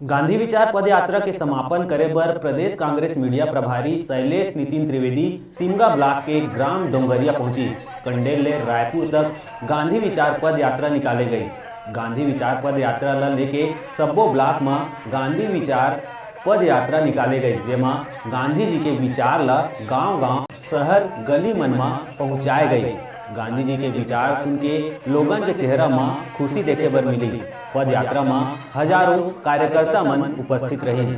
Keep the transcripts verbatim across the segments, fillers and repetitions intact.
गांधी विचार पदयात्रा के समापन करे बर प्रदेश कांग्रेस मीडिया प्रभारी शैलेश नितिन त्रिवेदी सिमगा ब्लॉक के ग्राम डोंगरिया पहुंचिस। कंडेल ले रायपुर तक गांधी विचार पद यात्रा निकाले गई। गांधी विचार पद यात्रा ल लेके सब्बो ब्लॉक म गांधी विचार पद यात्रा निकाले गई, जेमा गांधी जी के विचार ल गांव-गांव, शहर, गली मन म पहुंचाए गई। गांधी जी के विचार सुन के लोगन के चेहरा म खुशी देखे बर मिली। पद यात्रा म हजारों कार्यकर्ता मन उपस्थित रहिन।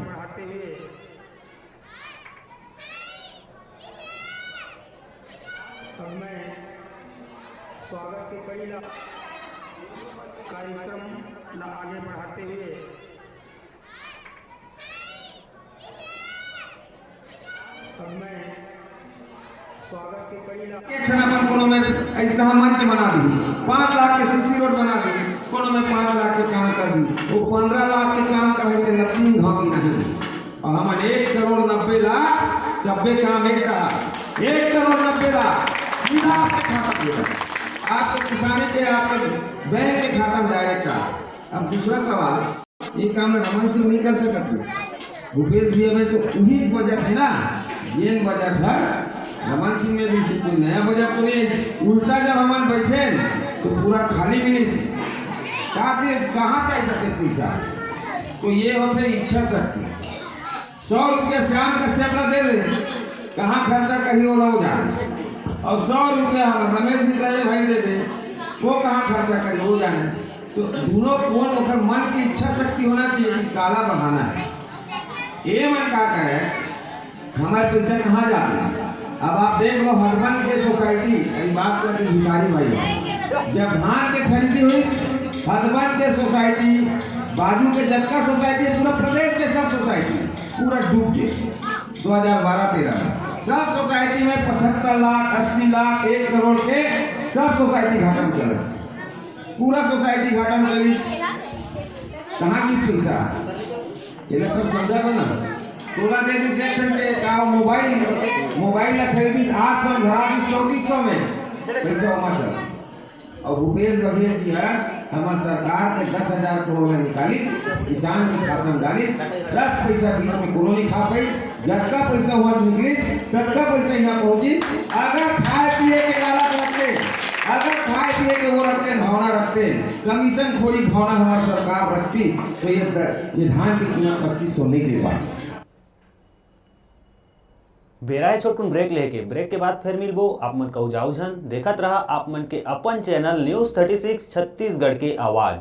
अब मैं स्वागत के कड़ी ला, कार्यक्रम ला आगे बढ़ाते हुए अब मैं स्वागत के कड़ी ला एक ठन अपन कोनो में ऐसे कहा मंच बना दी, पाँच लाख के सीसी रोड बना दी, कोनो में पाँच लाख के काम कर दी, वो पन्द्रह लाख के काम करे के लकीन घाव की नहीं। और हमन एक करोड़ नब्बे लाख सब्बे काम एक करा, एक करोड़ नब्बे लाख सीधा आपके खाता में, आपके किसानी के, आपके बैंक के खाता में डायरेक्ट आ। अब दूसरा सवाल, ये काम रमन सिंह नहीं कर सकत थे। भूपेश भैया में तो उही बजट है ना, जेन बजट है रमन सिंह में भी से कोई नया बजट तो नहीं। उल्टा जब हमन बैठे तो पूरा खाली मिली से। कहाँ से, कहाँ से आ सके पैसा? तो ये होते इच्छा शक्ति। सौ रुपया श्याम कश्यप ला दे दे, कहाँ खर्चा करी ओला वो जाने। और सौ रुपया हम रमेश जी का ये भाई दे दे, वो कहाँ खर्चा करी वो जाने। तो दोनों कौन ओकर मन की इच्छा शक्ति होना चाहिए कि काला बढ़ाना है। ये मन का करे, हमारे पैसा कहाँ जाते हैं? अब आप देख लो, हथबंद के सोसाइटी, ये बात करते भिखारी भाई, जब धान के खरीदी हुई, हथबंद के सोसाइटी, बाजू के जबका सोसाइटी, पूरा प्रदेश के सब सोसाइटी पूरा डूब गए। दो हज़ार बारह तेरह में सब सोसाइटी में पचहत्तर लाख, अस्सी लाख, एक करोड़ के सब सोसाइटी घाटा में चले, पूरा सोसाइटी घाटा में चली। कहाँ गिस पैसा? ये सब समझा था ना। तोला दे दी सेक्शन के का मोबाइल, मोबाइल ला खरीदी आठ सौ में, धरा दी चौबीस सौ में, पैसा वहाँ चला। और भूपेश बघेल जी है, हमार सरकार के दस हजार करोड़ में निकालिस, किसान के खाता में डालिस, दस पैसा बीच में कोनो नहीं खा पाई। जतका पैसा वहाँ निकलिस, ततका पैसा यहाँ पहुँचिस। अगर खाए पिए के लालच रखते, अगर खाए पिए के वो रखते, भावना रखते, कमीशन खोरी भावना हमार सरकार रखती, तो ये द-, ये धान की कीमत पच्चीस सौ नहीं दे पाती। बेरा हे छोटकुन ब्रेक लेके, ब्रेक के बाद फिर मिलबो। आप मन कहू जाऊ झन, देखत रहा आप मन के अपन channel news thirty six Chhattisgarh के आवाज।